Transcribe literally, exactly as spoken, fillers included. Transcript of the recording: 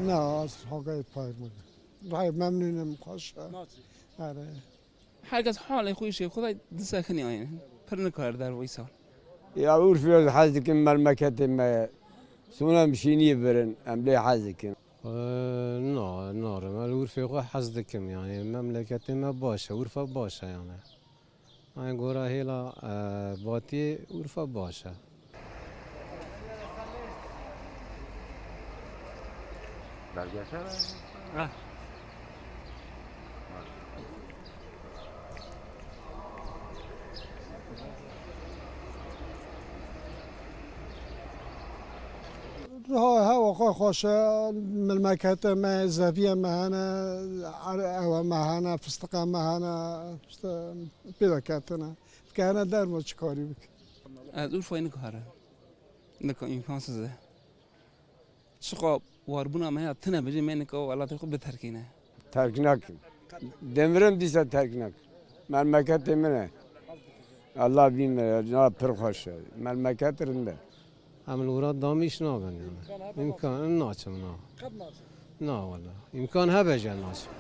Na, ez haqê payım. Ray memnunum, xweş e. Naçî. Are. Her kes halê xwe, îşê xwe de disekinî, yani. Pir nikare derve îsal. Ya Urfê ez hez dikim, memleketê me ye. Sona em şîniyê birin, em lê hez dikin. Ee, na, narim. Ez Urfê xwe hez dikim, yani. Memleketê me baş e, Urfa baş e, yani. Ay gora hêla, e, batiyê Urfa baş e. Belgesel. Ha. Ha, hewa xwe xweş e, milmekete me, zeviyê me hene, er-, ewe me hene, fistiqa me hene, işte pêveketine. Dikene dermo çi karî bike. Ez Urfayê nikare. Nika îmkansız e. Çiqa warbûna me ya tune bijî me nika welatê xwe biterkîne. Terk nakim. Demirim dîsa terk nakim. Memleketê min e. Allah bî me, na pir xweş e. Memleket rind e. Em li wir damîş nabin yani. Îmkan hebe naçim na. Qet naçim. Na wala. Îmkan hebe jî naçim.